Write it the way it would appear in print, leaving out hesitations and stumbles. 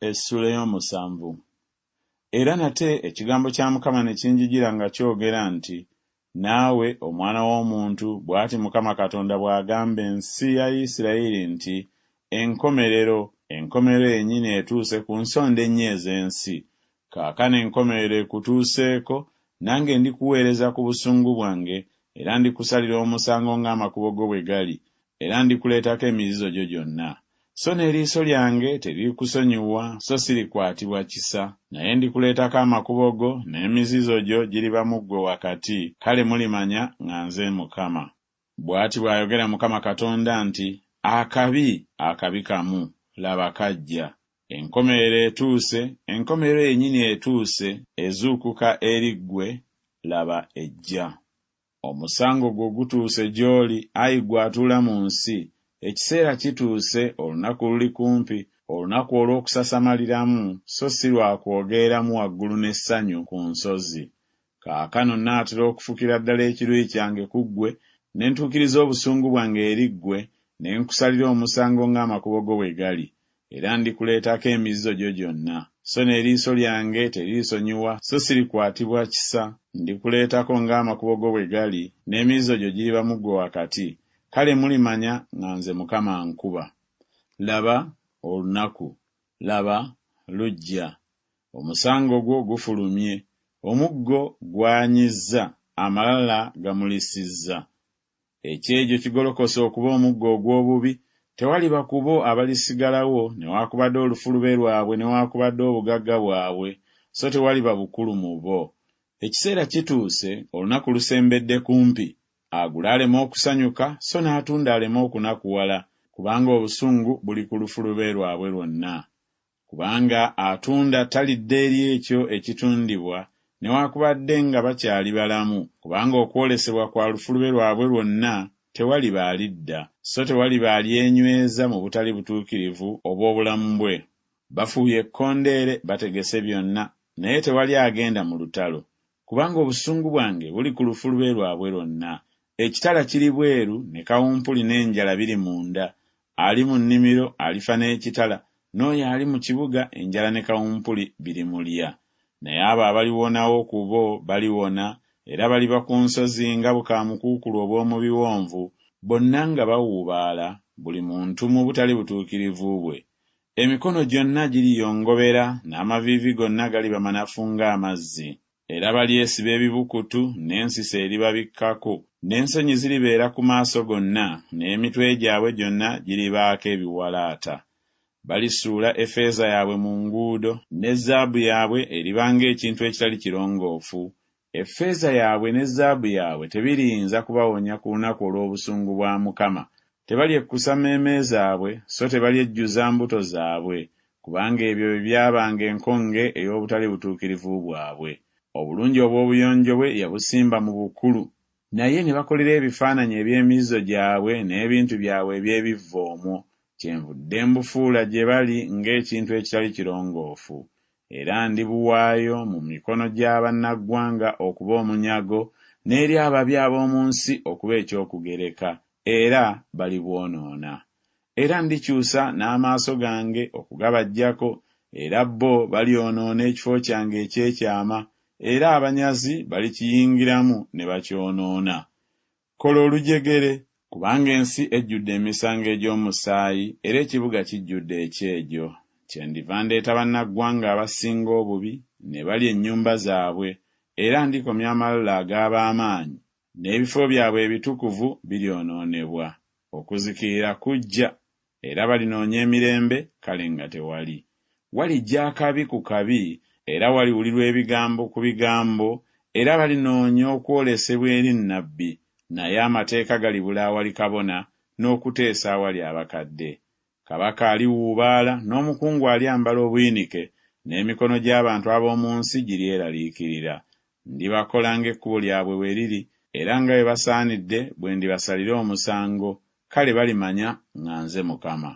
Essuula ey'omusanvu. Era nate ekigambo kya Mukama ne kinjijira nga kyogera nti Naawe, omwana w'omuntu, bw'ati Mukama Katonda bw'agamba ensi ya Isiraeri nti Enkomerero, enkomerero yennyini etuuse ku nsonda ennya ez'ensi. Kaakano enkomerero ekutuuseeko, nange ndikuweereza ku busungu bwange, era ndikusalira omusango ng'amakubo go bwe gali, era ndikuleetako emizizo gyo gyonna. So n'eriiso lyange teririkusonyiwa, so sirikwatibwa kisa, naye ndikuleetako amakubo go, n'emizizo gyo giriba mu ggwe wakati, kale mulimanya nga nze Mukama. Bw'ati bw'ayogera Mukama Katonda nti Akabi, akabi kamu, laba, kajja. Enkomerero etuuse, enkomerero yennyini etuuse, ezuukuka eri ggwe, laba, ejja. Omusango gwo gutuuse gy'oli, ayi ggwe atuula mu nsi. Ekiseera kituuse, olunaku luli kumpi, olunaku olw'okusasamaliramu, so si lwa kwogereramu waggulu n'essanyu ku nsozi. Kaakano nnaatera okufukira ddala ekiruyi kyange ku ggwe, ne ntuukiriza obusungu bwange eri ggwe, ne nkusalira omusango ng'amakubo go bwe gali, era ndikuleetako emizizo gyo gyonna. So n'eriiso lyange teririsonyiwa, so sirikwatibwa kisa, ndikuleetako ng'amakubo go bwe gali, n'emizizo gyo giriba mu ggwe wakati, kale mulimanya nga nze Mukama nkuba. Laba, olunaku, laba, lujja, omusango gwo gufulumye, omuggo gwanyizza, amalala gamulisizza. Ekyejo kigolokose okuba omuggo ogw'obubi, tewaliba ku bo abalisigalawo, newakubadde olufulube lwabwe newakubadde obugagga bwabwe, so tewaliba bukulu mu bo. Ekiseera kituuse, olunaku lusembedde kumpi, agula aleme okusanyuka, so n'atunda aleme okunakuwala, kubanga obusungu buli ku lufulube lwabwe lwonna. Kubanga atunda talidda eri ekyo ekitundibwa, newakubadde nga bakyali balamu, kubanga okwolesebwa kwa lufulube lwabwe lwonna, tewaliba alidda, so tewaliba alyenyweza mu butali butuukirivu obw'obulamu bwe. Bafuuye ekkondeere, bategese byonna, naye tewali agenda mu lutalo. Kubanga obusungu bwange buli ku lufulube lwabwe lwonna. Ekitala kiri bweru, ne kawumpuli n'enjala biri munda. Ali mu nnimiro alifa n'ekitala, n'oyo ali mu kibuga enjala ne kawumpuli birimulya. Naye abo abaliwonawo ku bo baliwona, era baliba ku nsozi nga bukaamukuukulu obw'omu biwonvu, bonna nga bawuubaala, buli muntu mu butali butuukirivu bwe. Emikono gyonna giriyongobera, n'amaviivi gonna galiba manafu ng'amazzi. Era balyesiba ebibukutu, n'ensisi eribabikkako, n'ensonyi ziribeera ku maaso gonna, n'emitwe gyabwe gyonna giribaako ebiwalaata. Balisuula effeeza yaabwe mu nguudo, ne zaabu yaabwe eriba ng'ekintu ekitali kirongoofu. Effeeza yaabwe ne zaabu yaabwe tebiriyinza kubawonya ku lunaku olw'obusungu bwa Mukama. Tebalyekkusa mmeeme zaabwe, so tebalyejjuza mbuto zaabwe, kubanga ebyo bye byabanga enkonge ey'obutali butuukirivu bwabwe. Obulungi obw'obuyonjo bwe yabusimba mu bukulu, naye ne bakolera ebifaananyi eby'emizizo gyabwe n'ebintu byabwe eby'ebivve omwo, kyenvudde mbufuula gye bali ng'ekintu ekitali kirongoofu. Era ndibuwaayo mu mikono gya bannaggwanga okuba omunyago, n'eri ababi ab'omu nsi okuba eky'okugereka, era balibwonoona. Era ndikyusa n'amaaso gange okugabaggyako, era bo balyonoona ekifo kyange eky'ekyama, era abanyazi balikiyingiramu ne bakyonoona. Kola olujegere, kubanga ensi ejjudde emisango egy'omusaayi, era ekibuga kijjudde ekyejo. Kyendiva ndeeta bannaggwanga abasinga obubi, ne balya ennyumba zaabwe, era ndikomya amalala ag'ab'amaanyi, n'ebifo byabwe ebitukuvu biryonoonebwa. Okuzikirira kujja, era balinoonya emirembe, kale nga tewali. Walijja akabi ku kabi, era waliwulirwa ebigambo ku bigambo, era balinoonya okwolesebwa eri nnabbi, naye amateeka galibula awali kabona, n'okuteesa awali abakadde. Kabaka aliwuubaala, n'omukungu alyambala obuyinike, n'emikono gy'abantu ab'omu nsi giryeraliikirira. Ndibakola ng'ekkubo lyabwe bwe liri, era nga bwe basaanidde bwe ndibasalira omusango, kale balimanya nga nze Mukama.